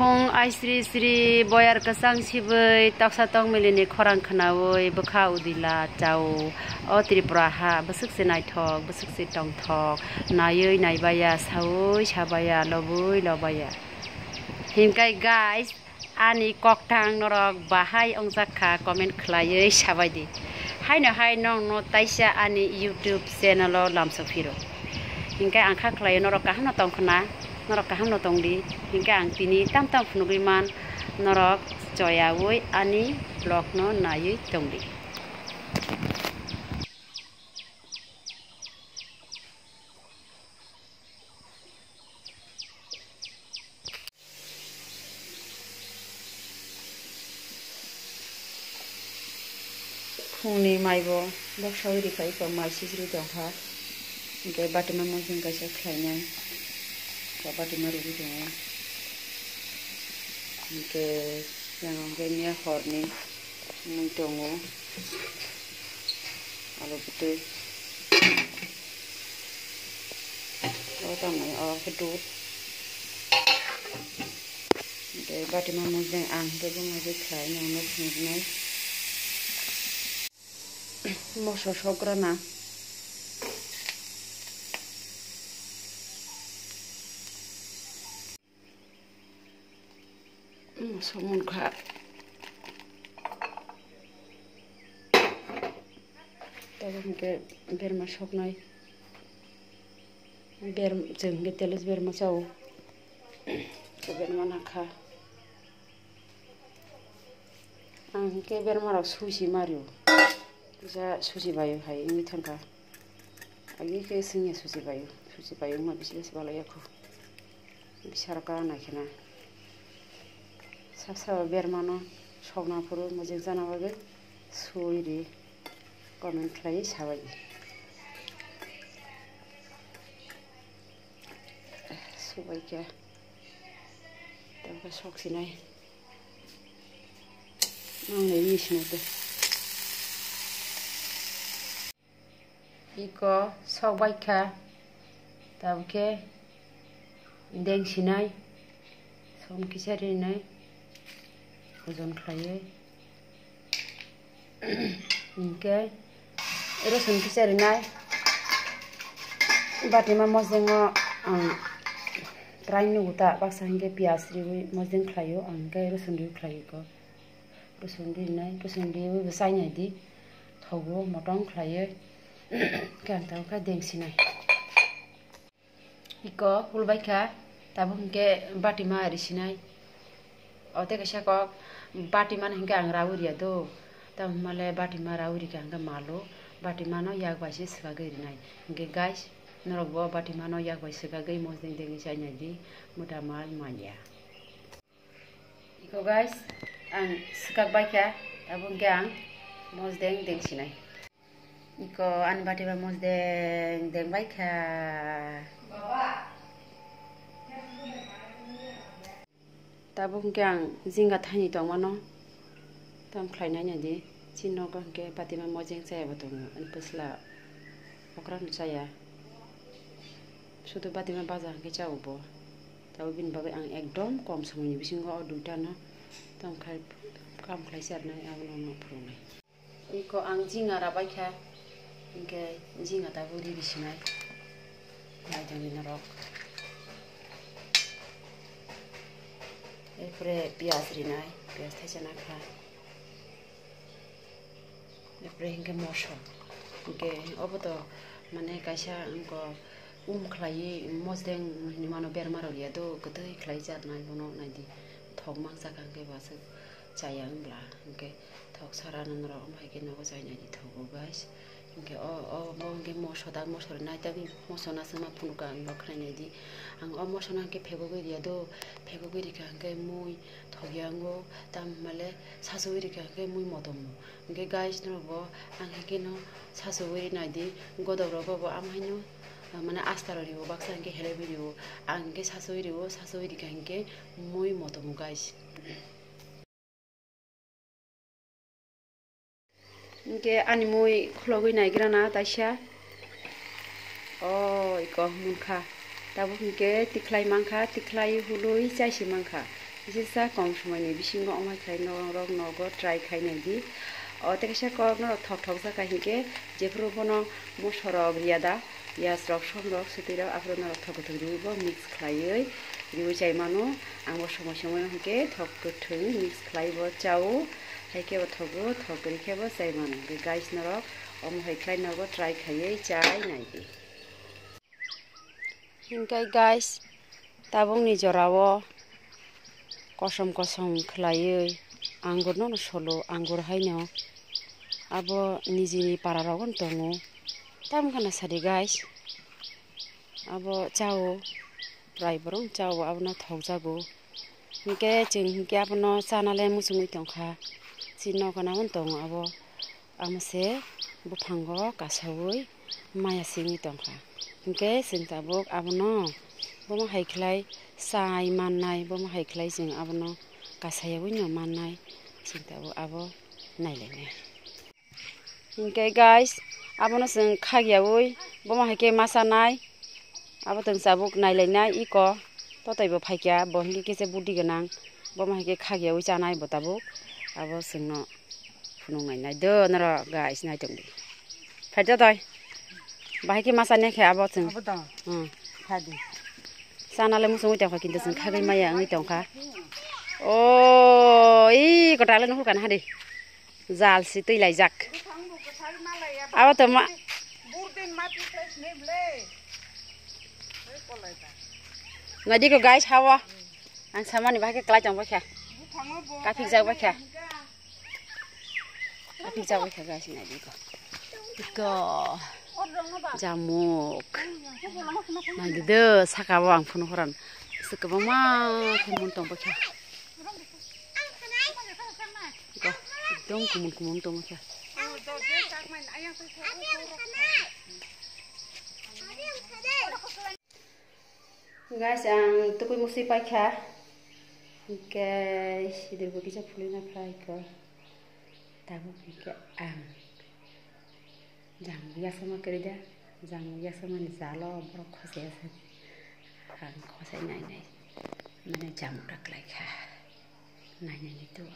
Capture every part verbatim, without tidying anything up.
Phung ai sri sri boyar kwchang sibwi toksa tokmili ni khorang khwnawi bwkha udila chao. O Tripura ha bwswk se naithok, bwswk se tongthok, naiwi naibaya, saui sabaya, lobwi lobaya. Hinkai guys, ani koktang norok bahai wngjak kha, comment khwlaiwi sabai di. Haino hai nokno taisa ani YouTube channel o lamsok phiro. Hinkai ang kha khlaio norok kaham no tong khwna, norok kaham no tong di. Hinkai ang tini tam tam phunugwi man, norok choyaui ani vlog no naiwi tong di. Phungni maibo boksawi rikha, iko mai sisiri tongkha. Hinkhe batima mojang kaisa khlainai. Iko batima rwgwi tongo. Hinkhe yang hinkhe miya horni mui tongo. Alo bwtwi. O tamo o khe dud. Tei batima mojang ang tei bumung tei khlai nang nuk nuknai. Moso sokrana. Moso munkha. Tabuk hwnkhe berma soknai. Ber-, chwng hwnkhe telis berma chao. Berma nakha. Ang hwnkhe bermarok susi mario. Kisa susi baio hai wngwi thangkha. Agi khe swngya susi baio. Susi baio wngma bisi bisi balo yakho. Bisaro ka nai khena. Sab sabo bermano sokna phuru mojek jana bagwi sui ri comment khlai sabai. Subai khe. Tei sok sinai. Nang nai ni sinai tei. Iko sok baikha, tabukhe deng sinai, som kisa rinai, ojon khlaiwi. Hinkhe rosun kisa rinai, batima mojengo ang try nugo ta, baksa hinkhe piyaj riwi mojeng khlaio, ang hinkhe rosun riwi khlaio iko. Rosun rinai, rosun riwi bo chainai di. Thogo motong khlaiwi. Khe ang tabukhe deng sinai. Iko hulbaikha, tabuk hinkhe batima risinai. O tei kaisa kok batimano hinkhe ang rawi riya do. Tamo hwnmale batima rawi rikha hinkhe malo. Batimano yak bai se swkagwi rinai. Hinkhe guys, norokbo batimano yak bai swkagwi mojeng dengwi chainai di. Muta mal manya. Iko guys, ang swkak baikha, abo hwnkhe ang mosdeng deng sinai. Iko ani bati bai mosdeng deng baikha. Tabuk hwnkhe ang jinga thaini tongmano tam khlainai nai di. Chini nogo hwnkhe batima mojeng chaya bo tongo, ani pwsla okra no chaya. Sudu batima baja hwnkhe chao bo. Tabuk bini bagwi ang ekdom kom somoini bisingo o duitano tamo khai kam khlai charnai, abono no phurungnai. Iko ang jinga rabaikha, hinkhe jinga tabuk riri sinai. Naitongni norok. Erpore piyaj rinai, piyaj thaisa nakha. Erpore hinkhe moso. Hinkhe obo to mane kaisa wngkha um khlaiwi mosdeng hinwi mano berma rok ya do kwtwi khlai charnai bono naidi. Thok mangsa kha hinkhe bo aswk chaya wng bla hinkhe thok sara nang rok omo hai khe nogo chai naidi thogo guys. Hinkhe o, o, obo hinkhe moso da, moso rinai tei moso naswkma phunukha ang bo khnai naidi. Ang o moso no hinkhe phegogwi riya do, phegogwi rikha hinkhe mui thokya wngo, tamo hwnmale sasowi rikha hinkhe mui motom. Hinkhe guys, norokbo ang hinkhe no sasowi rinai di, godok rogo bo amaino, ah, mane asta rw rio, baksa hinkhe helaiwi rio, ang hinkhe sasowi rio, sasowi rikha hinkhe mui motom guys. Hinkhe ani mui khulogwi naigrana taisa. O, iko munkha. Tabuk hinkhe tikhlai mankha, tikhlai hului chaisi mankha. Jesa kom somoini bisingo omo khlai norok nogo try khai nai di. O tei kaisa kok norok thok thok jaka hinkhe jephuru bono mosorok riya da, piyaj rok, som rok, swtwi rok, aphuru norok thok kwthwk riwi bo mix khlaiwi riwi chai mano. Ang bo somoi somoi hinkhe thok kwthwng mix khlai bo chao, hai khe bo thogo, thok kwrwi khe bo chai mano. Hwnkhe guys, norok omo hai khlai nogo try khaiwi chai nai di. Hinkhe guys, tabukni jorao kosom kosom khlaiwi angurno solo, angur haino abo nijini para rogo tongo. Tamo kheno sadi guys, abo chao, prai borok chao, abono thokjago. Hinkhe chwng hinkhe abono chanale muchungwi tongkha. Chini nogo nang tongo abo. Amo se buphango kasaui maya simi tongkha. Hinkhe chwng tabuk abono bomo hai khlai chai mannai, bomo hai khlai chwng abono kasaiyaui no mannai. Chwng tabuk abo nailainai. Hinkhe guys, abono chwng khagyaui bomo hai khe ma chanai. Abo chwng tabuk nailainai iko totoi bo phaikya, bo hinkhe kisa budi gwnang, bomo hai khe khagyaui chanai bo tabuk. Abo chwngno phunuk nainai do norok guys, naitongdi. Phaito doi. Bahai khe ma chani khe abo chwng. Abo dong. Hmm. Khadi. Chanale muchungwi tongkha kintu chwng khagwi maya wngwi tongkha. O, i kwtal nuhur kana hadi. Jal si twi laijak. Abo to ma. Naidi ko guys, hawa. Ang samani bahai khe klai tong baikha. Kaphik jak baikha. Kaphik jak baikha guys, naidi ko. Iko. Jamuk. Naidi de, saka bo ang phunu horan. Kwbangma khe mun tong baikha. Iko. Ekdom kumun kumun tong baikha. Guys, ang tukui musui paikha. Hinkhe sidirbo kisa phulina phaikha. Tabuk hinkhe ang jamu yasama kwrwi da. Jamu yasamani jalo borok khosai asadi. Ang khosai nai nai. Mane jamu raklaikha. Nai nai ni tu.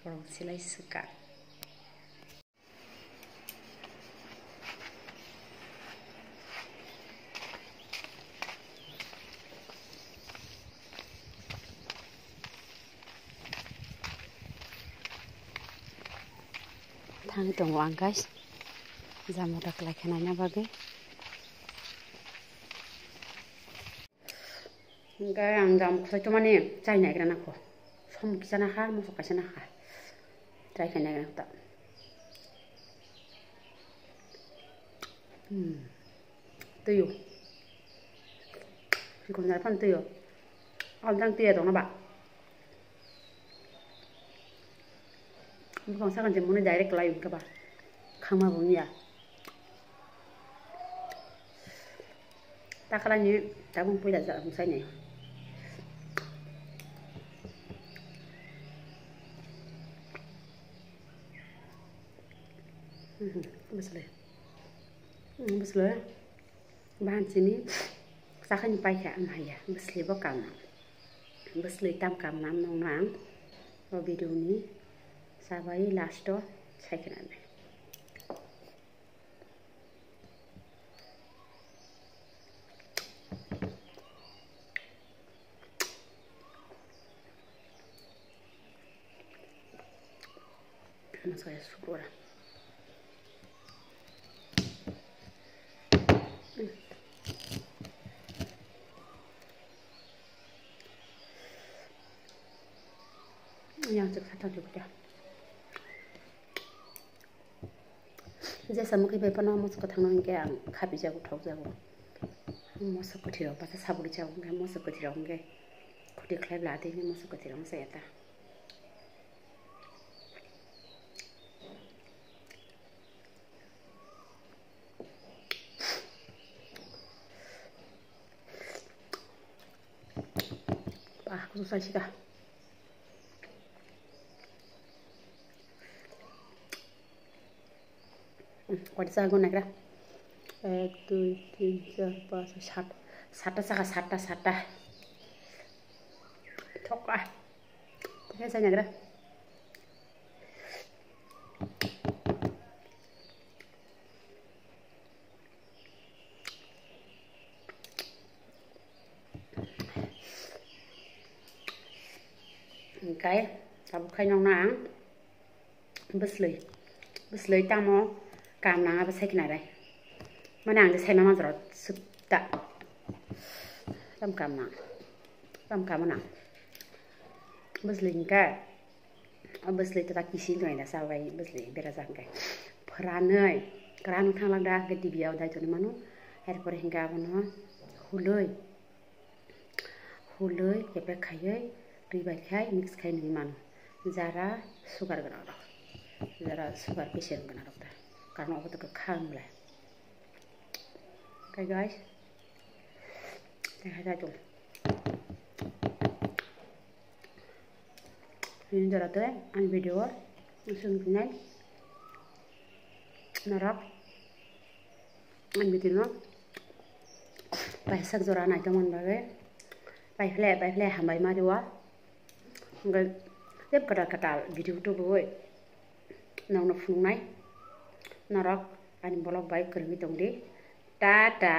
Borok silai swkang. Thangwi tongo ang guys, jamu raklaikha naina bagwi. Hingke ang jam khwlai tongmani chai naigra nangkho. Som kisa nakha, mosok kaisa nakha. Chai khai naigra nangkho ta. Hmm. Twiyo. Sikon jar phan twiyo. Aldang twiya tongna ba. Bwkang sakang je mone direct lai wngkha ba. Khama bo wngya. Takalani tabung puila ja bwsai ni. Mhm, bwsle. Mhm, bwsle. Bahan simi sakhani paikha ama haya. Bwsle bo kamna. Bwsle tam kamna nong nang. O video ni sabai last o sai khna. Masaya sukura. Yang cek satu juga. Jesa mokhe bai phano moso kwthangno hinkhe ang khapijago, thokjago. Moso kwthwirok basa saburi jago, hinkhe moso kwthwirok hinkhe khuti khlai bwla tei hinkhe moso kwthwirok wngsa ya ta. Bah, kusu saisika. Koita chago nagra. Ek, dui, tin, char, panch, sat. Satta chakha, satta, satta. Thok ah. Tei sai nagra. Hingkai tabuk khai nokna ang bwslwi, bwslwi tamo kam nang abo sai khna rai. Mane ang de sai ma manjaro sutta. Tam kam nang, tam kam nang. Bwslwi hingka, o bwslwi ta kisi nai da sa bai bwslwi bera jak hingkai. Phranwi, kwran thang lak da hingke dibiya o dai toni manu. Erpore hingke abono hulwi, hulwi kepek khaiwi twi bai khai mix khai nwi mano. Jara sugar gwnang rok, jara sugar patient gwnang rok ta, karon obo to kwkhang bwle. Kai guys, tei hai dai tong. Ini jora tei ani video o sung nai norok. Ang video no paisa jora naitongmani bagwi paiphle, paiphle hambai ma rwo. Hwnkhe tei kwtal kwtal video tubuwi nokno phunuknai. Norok ani vlog bai kwrwngwi tongdi. Tata.